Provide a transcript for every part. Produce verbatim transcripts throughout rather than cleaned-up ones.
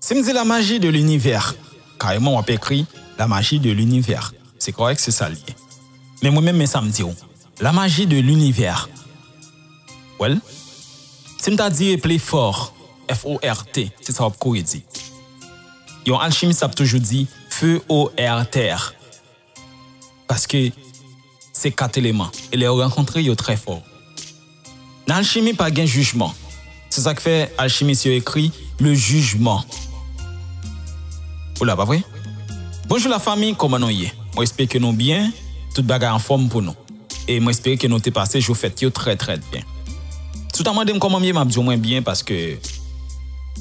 Si m di la magie de l'univers, kareman w ap ekri la magie de l'univers. Se kòrèk, se sa l ye. Men mwen menm, men sa m di w. La magie de l'univers. Well, si m ta di eple fò, F O R T, se sa w ap kouri di. Yon alchimis ap toujou di feu, eau, air, terre. Paske se kat eleman. E lè yo rankontre, yo trè fò. Nan alchimi, pa gen jijman. Se sa k fè alchimis yo ekri le jugement. Ou la, pa vre? Bonjou lafanmi, kòman nou ye? Mwen espere ke nou byen, tout bagay anfòm pou nou. E mwen espere ke nou te pase jou fèt yo trè, trè byen. Si w ta mande m kòman m ye, m ap di w mwen byen, paske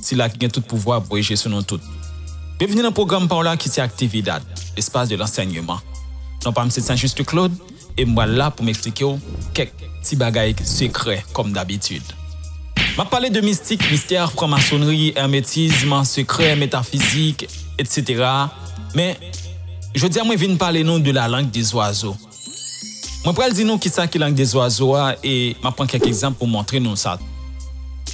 sila ki gen tout pouvwa ap voye je sou nou tout. Byenvini nan pwogram pa w la ki se Actividad, l'espace de l'enseignement. Non pa m se Saint Juste Claude, e m pral la pou m eksplike w kèk ti bagay sekrè, kòm dabitid. M ap pale de mistik, mistè, franmasonri, èmètism, sekrè, metafizik, etsetera. Men, jodi a, mwen vin pale nou de la langue des oiseaux. Mwen pral di nou kisa ki lang de zwazo a, e m ap pran kèk egzanp pou montre nou sa.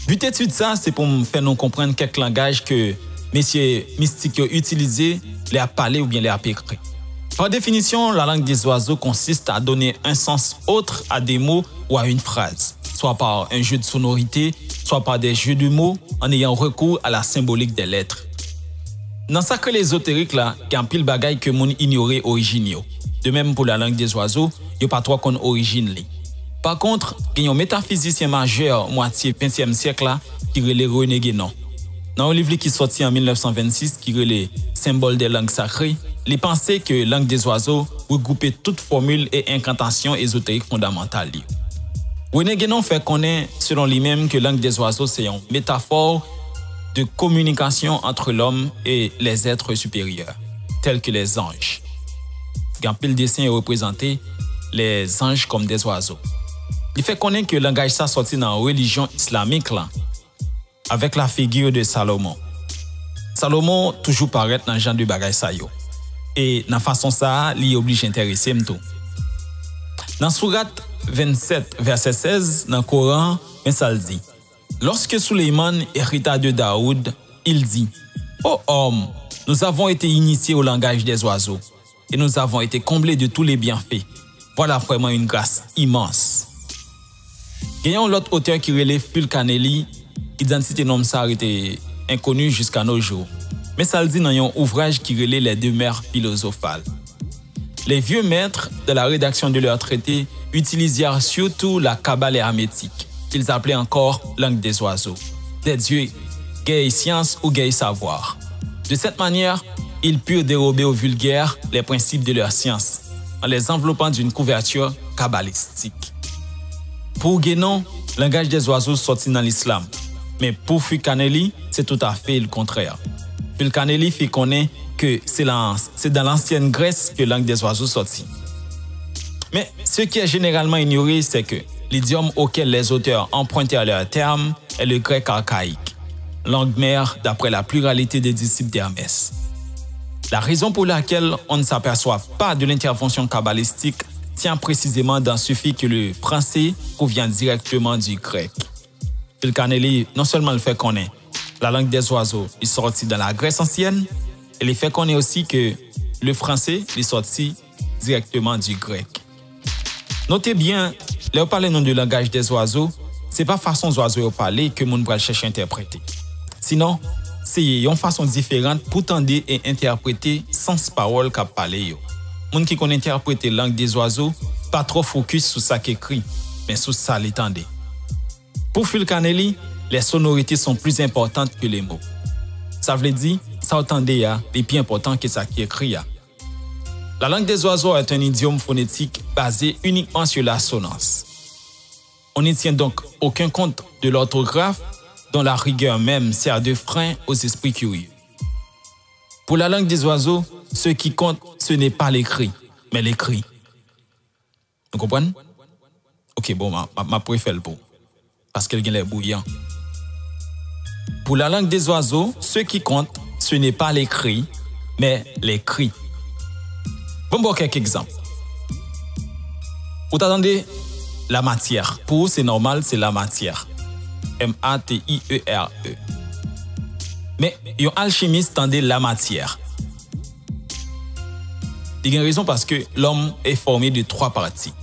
But etid sa, se pou m fè nou konprann kèk langaj ke mesye mistik yo itilize lè y ap pale oubyen lè y ap ekri. Par définition, la langue des oiseaux consiste à donner un sens autre à des mots ou à une phrase, soit par un jeu de sonorité, soit par des jeux de mots, en ayant recours à la symbolique des lettres. Nan sa k rele ezoterik la, gen anpil bagay ke moun inyore orijin yo. De menm pou la langue des oiseaux, yo pa twò konn orijin li. Pa kont, gen yon metafizisyen majè mwatye ventyèm syèk la ki rele René Guénon. Nan yon liv li ki sòti an mil nèf san vennsis ki rele Symbole des langues sacrées, li panse ke langue des oiseaux regwoupe tout fòmil e enkantasyon ezoterik fondamantal yo. René Guénon fè konnen, selon li menm, ke langue des oiseaux se yon metafò de communication entre l'homme et les êtres supérieurs, tels que les anges. Gen anpil desen yo reprezante lèzanj kòm dèzwazo. Li fè konnen ke langaj sa sòti nan relijyon islamik la, avec la figure de Salomon. Salomon toujou parèt nan jan de bagay sa yo. E nan fason sa a, li oblije enterese m tou. Nan Sourat vennsèt, vèsè sèz, nan Koran, men sa l di. Lorsque Sulayman hérita de Daoud, il dit, ô homme, nous avons été initiés au langage des oiseaux, et nous avons été comblés de tous les bienfaits. Voilà vraiment une grâce immense. Gen yon lòt otè ki rele Fulkanelli, idantite nonm sa rete enkoni jiska no jou. Men sa l di nan yon ouvraj ki rele Les Demeures philosophales. Les vieux maîtres, dans la rédaction de leurs traités, utilisèrent surtout la cabale hermétique, qu'ils appelaient encore langue des oiseaux, des dieux, guère science ou guère savoir. De cette manière, ils purent dérober aux vulgaires les principes de leur science, en les enveloppant d'une couverture kabbalistique. Pou Guénon, langaj dèzwazo sòti nan lislam, men pou Fulkanelli, se toutafè lekontrè. Fulkanelli fè konnen ke se la, se dan lansyèn Grès ke lang dèzwazo sòti. Mais ce qui est généralement ignoré, c'est que l'idiome auquel les auteurs empruntèrent leurs termes est le grec archaïque, langue mère d'après la pluralité des disciples d'Hermès. La raison pour laquelle on ne s'aperçoit pas de l'intervention kabbalistique tient précisément dans ce fait que le français provient directement du grec. Fulkanelli, non sèlman l fè konnen la langue des oiseaux li sòti dans la Grèce ancienne, e li fè konnen osi ke le français li sòti directement du grec. Note byen, lè yo pale nou de langaj dèzwazo, se pa fason zwazo yo pale ke moun pral chèche entèprete. Sinon, se yon fason diferan pou tande e entèprete sans pawòl k ap pale yo. Moun ki konn entèprete lang dèzwazo pa twò fokis sou sa k ekri, men sou sa li tande. Pou Fulkanelli, les sonorités sont plus importantes que les mots. Sa vle di, sa w tande a, li pi enpòtan ke sa ki ekri a. La langue des oiseaux est un idiome phonétique basé uniquement sur l'assonance. On n'y tient donc aucun compte de l'orthographe, dont la rigueur même sert de frein aux esprits curieux. Pour la langue des oiseaux, ce qui compte, ce n'est pas l'écrit, mais l'écrit. Nou konprann? Ok, bon, m a, m a, m ap refè l pou ou. Paske l genlè bouyan. Pour la langue des oiseaux, ce qui compte, ce n'est pas l'écrit, mais les cris. Bon, m ba w kèk egzanp. Ou ta tande la matière. Pou ou, se nòmal, se la matière. M A T I E R E. Men yon alchimis tande la matière. Li gen rezon paske l'homme est formé de trois parties.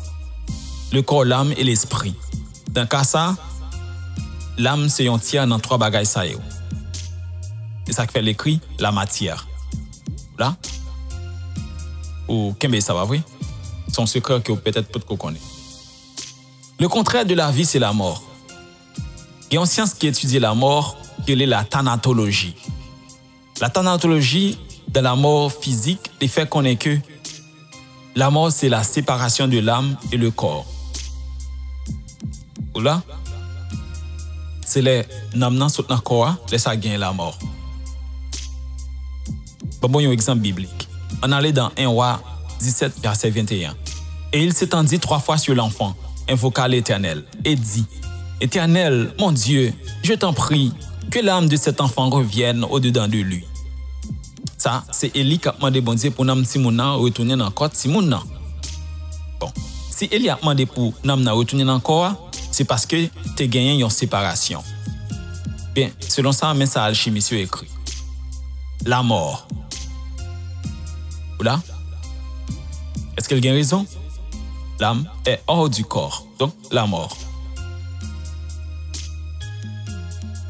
Le corps, l'âme et l'esprit. Nan ka sa, lam se yon tyè nan twa bagay sa yo. E sa k fè l ekri la matière. La, ou kenbe sa, pa vre? Se yon sekrè ke w petèt potko konnen. Le contraire de la vie, c'est la mort. Gen yon syans ki etidye lanmò, ki rele la tanatoloji. La tanatoloji, dans la mort physique, li fè konnen ke la mort, c'est la séparation de l'âme et le corps. Ou la? Se lè nanm nan sot nan kò a, lè sa gen lanmò. Ban mwen yon egzanp biblik. Ann ale dans un Roi dix-sept, verset vingt et un. Et il s'étendit trois fois sur l'enfant, invoqua l'Éternel, et dit, Éternel, mon Dieu, je t'en prie, que l'âme de cet enfant revienne au-dedans de lui. Sa, se Eli k ap mande Bondye pou nanm timoun nan retounen nan kò timoun nan. Bon, si Eli ap mande pou nanm nan retounen nan kò a, se paske te genyen yon separasyon. Byen, selon sa, men sa alchimis yo ekri. Lanmò. Ou la? Èske l gen rezon? L'âme est hors du corps. Donk, lanmò.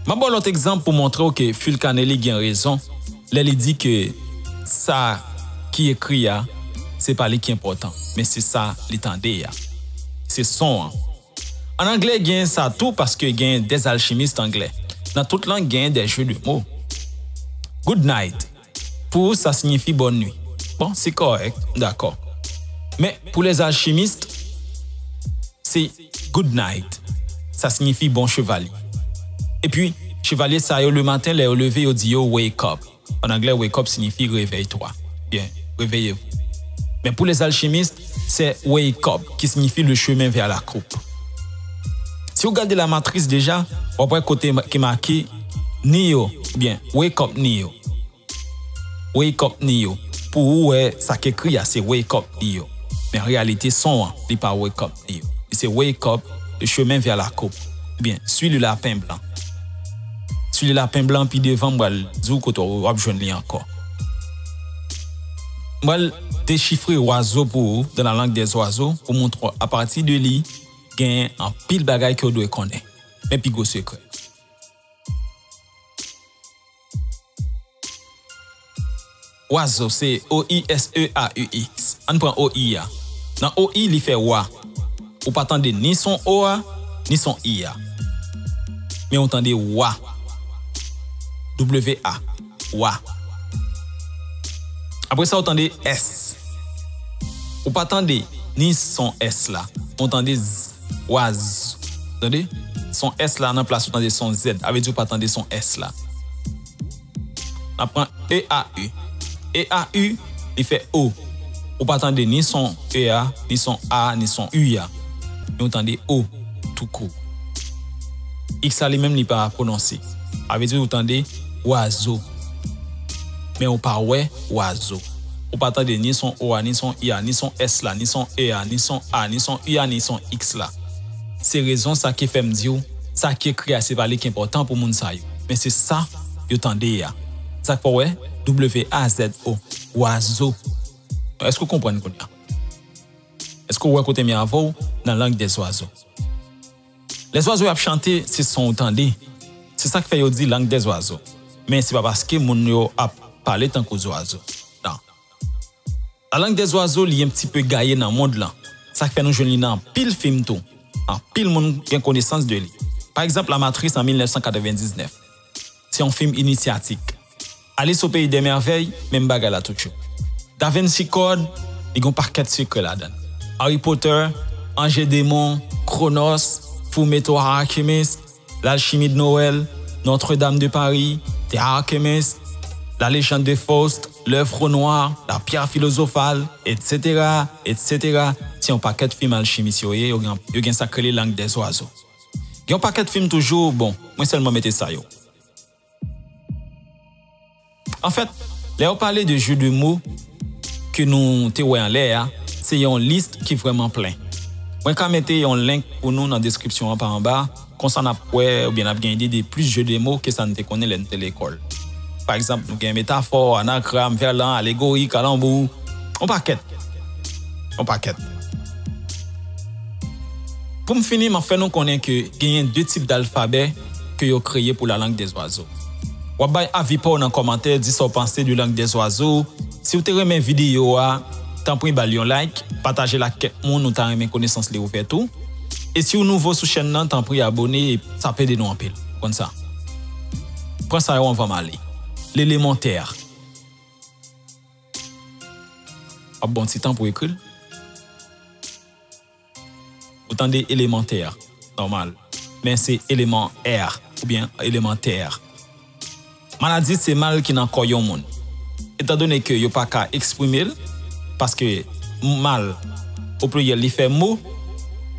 M ap ba w lòt egzanp pou montre w ke Fulcanelli gen rezon lè li di ke sa ki ekri a, se pa li ki enpòtan, men se sa li tande a. Se son an. An anglè, gen sa tou paske gen des alchimistes anglais. Nan tout lang, gen des jeux de mots. Good night. Pou ou, sa siyifi bonn nwi. Bon, se kòrèk, m dakò. Men, pou les alchimistes, se good night. Sa siyifi bon chevalye. Epi, chevalye sa yo, le maten, lè yo leve, yo di yo wake up. An anglè, wake up siyifi réveille-toi. Byen, réveillez-vous. Men pou les alchimistes, se wake up, ki siyifi le chemin vers la coupe. Si w gade la matris deja, w ap wè kote ma- ki make Neo, oubyen wake up Neo. Wake up Neo. Pou ou wè sa k ekri a, se wake up Neo. Men an reyalite, son an, li pa wake up Neo. Li se wake up, le chemin vers la coupe. Oubyen, suis le lapin blanc. Suis le lapin blanc, pi devan, m pral di w kote w ap jwenn li ankò. M pral dechifre wazo pou ou, dans la langue des oiseaux, pou montre w apati de li, gen anpil bagay ke w dwe konnen. Men pi gwo sekrè. Wazo, se O I S E A U X. Ann pran O I a. Nan O I, li fè wa. Ou pa tande ni son O a, ni son I a. Men ou tande wa. W A. Wa. Apre sa, ou tande S. Ou pa tande ni son S la. Ou tande Z. Waz. Tande? Son S la nan plas ou tande son Z. A vle di ou pa tande son S la. N ap pran E A U. E A U, li fè O. Ou pa tande ni son E a, ni son A, ni son U a. Men ou tande O, toukou. X la li menm, li pa pwononse. A vle di ou tande wazo. Men ou pa wè wazo. Ou pa tande ni son O a, ni son I a, ni son S la, ni son E a, ni son A, ni son U a, ni son X la. Se rezon sa ki fè m di w, sa ki ekri a, se pa li ki enpòtan pou moun sa yo. Men se sa yo tande a. Sa k fè w wè W A Z O, wazo. Èske w konprann kounye a? Èske w wè kote m ye avè w nan lang dèzwazo? Lèzwazo y ap chante, se son ou tande. Se sa k fè yo di lang dèzwazo. Men se pa paske moun yo ap pale tankou zwazo. Non. La langue des oiseaux, li un petit peu gaye nan mond lan. Sa k fè nou jwenn li nan anpil fim tou. Anpil moun gen konesans de li. Pa egzanp, La Matrice an mil nèf san katrevendiznèf. Se yon fim inisyatik. Alice au Pays des Merveilles, menm bagay la toujou. Da Vinci Code, li gen yon pakèt sekrè ladan l. Harry Potter, Ange et Démon, Chronos, Fullmetal Alchemist, L'Alchimie de Noël, Notre-Dame de Paris, The Alchemist, La Légende de Faust, L'Œuvre Noire, La Pierre Philosophale, et cetera, et cetera. Se yon pakèt fim alchimis yo ye, yo gen, yo gen sa k rele langue des oiseaux. Gen yon pakèt fim toujou, bon, mwen sèlman mete sa yo. Anfèt, lè yo pale de jeu de mots ke nou te wè anlè a, se yon lis ki vrèman plen. Mwen ka mete yon link pou nou nan deskripsyon an pa anba, konsa n ap wè oubyen n ap gen ide de plis jeu de mots ke sa n te konnen lè n te lekòl. Pa egzanp, nou gen metafò, anagram, vèlan, alegori, kalanbou, yon pakèt. Yon pakèt. Pou m fini, m ap fè nou konnen ke genyen de tip dalfabè ke yo kreye pou la langue des oiseaux. W ap bay avi pa w nan kòmantè, di sa w panse de langue des oiseaux. Si w te renmen videyo a, tanpri ba l yon like, pataje l ak kèk moun ou ta renmen konesans li ouvè tou. E si w nouvo sou chèn nan, tanpri abone, sa ap ede nou anpil. Konn sa. Pran sa yo anvan m ale. Lelemantè. W ap bon ti tan pou ekri l. Ou tande elemantè, nòmal. Men se eleman è oubyen elemantè. Maladi se mal ki nan kò yon moun. Etandone ke yo pa ka eksprime l, paske mal, o pliryèl, li fè mo,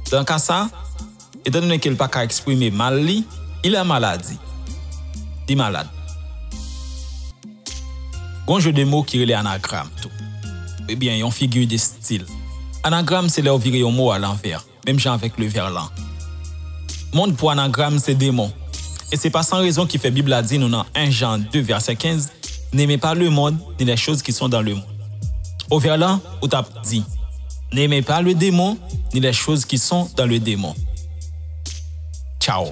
dan ka sa, etandone ke l pa ka eksprime mal li, il a maladi. Li malad. Gon jeu de mots ki rele anagram tou. Ebyen, yon figi de stil. Anagram se lè w vire yon mo alanvè, menm jan avèk le vèlan. Mond pou anagram se demon. E se pa san rezon ki fè Bib la di nou nan en Jan de vèsè kenz, n'aimez pas le monde, ni les choses qui sont dans le monde. O vèlan, ou t ap di, n'aimez pas le démon, ni les choses qui sont dans le démon. Tchao.